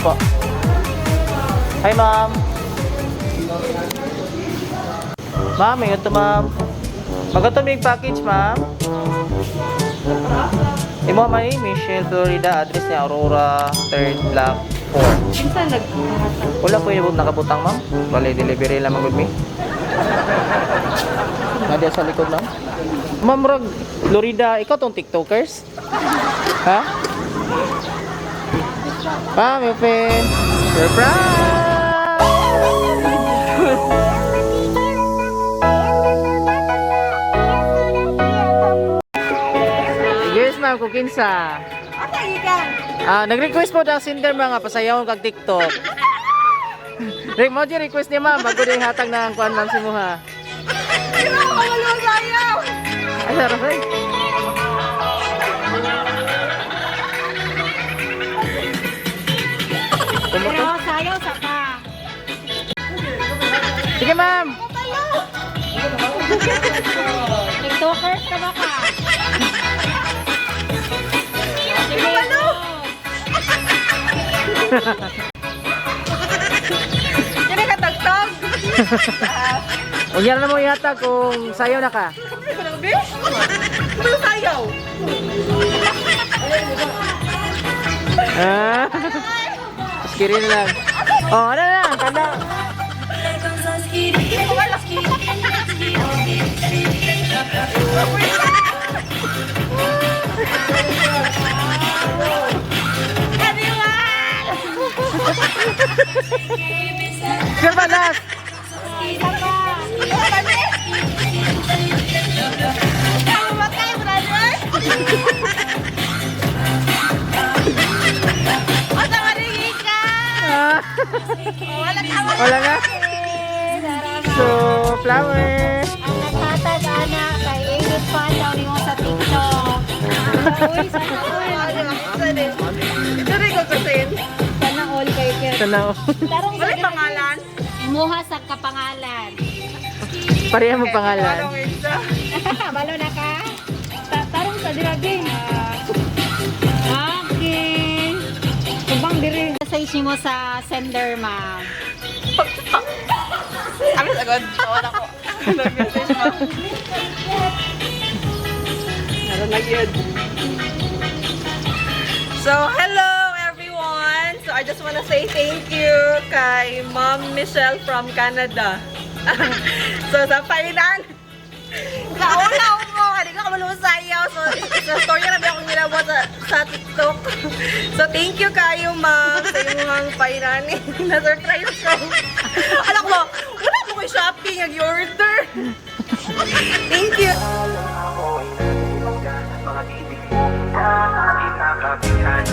Po. Hi, ma'am. Ma'am, ingat to, ma'am. Magato may package, ma'am. Imo man ni Michelle Florida, address niya Aurora, 3rd Block 4. Kinsa naghatag? Wala po yung nakabutang, ma'am. Bale, delivery lamang with me. Nadia sa likod, ma'am. Ma'am, rag, Florida, ikaw tong TikTokers? Ha? Ma'am, open. Surprise! Yes, ma'am, kung kinsa. Asa ikan? Ah, nag-request po ang sender mga pasayawon kag TikTok. Rick mo request niya, ma'am, bago din hatag na ang kuan, ma'am, si Muha. Pero wala sayaw. Ay, sarap eh. Pero sayaw sa ka. Sige, ma'am. TikTokers ka ba ka? Sige, go. Kini ka tagtag. Unya na mo ihatag kung sayaw na ka. Ano sayaw? Ah. Skiri na lang. Oh, ano na? Tanda. Sir Banas! Matay, brother. Asa maringi ka? Ah. Wala ka. Wala na. So, flower. Ang naghatag ana kay Edith Fan daw nimo sa TikTok. Uy, sana all. Ito rin ko kusin. Sana all kay Ker. Tanaw. Tarong Wala yung pangalan. Imuha sa kapangalan. Pareha mo pangalan. Anong isa? Balo na ka? Tarong sa dirabi. Okay. Kubang diri. Message mo sa sender, ma'am. Kami sa agad. Tawad ako. Nag-message mo. Meron na yun. So, hello everyone! So, I just wanna say thank you kay Ma'am Michelle from Canada. So, sa painan, Kaulaw mo! Hindi ko kamalusayaw. So, sa story na akong ginawa sa TikTok. So, thank you kayo, ma'am, sa inyong painani. Na-surprise ko. Alam ko, wala mo ko shopping, nag-order. Thank you. Mga titig mo, kinakapitan.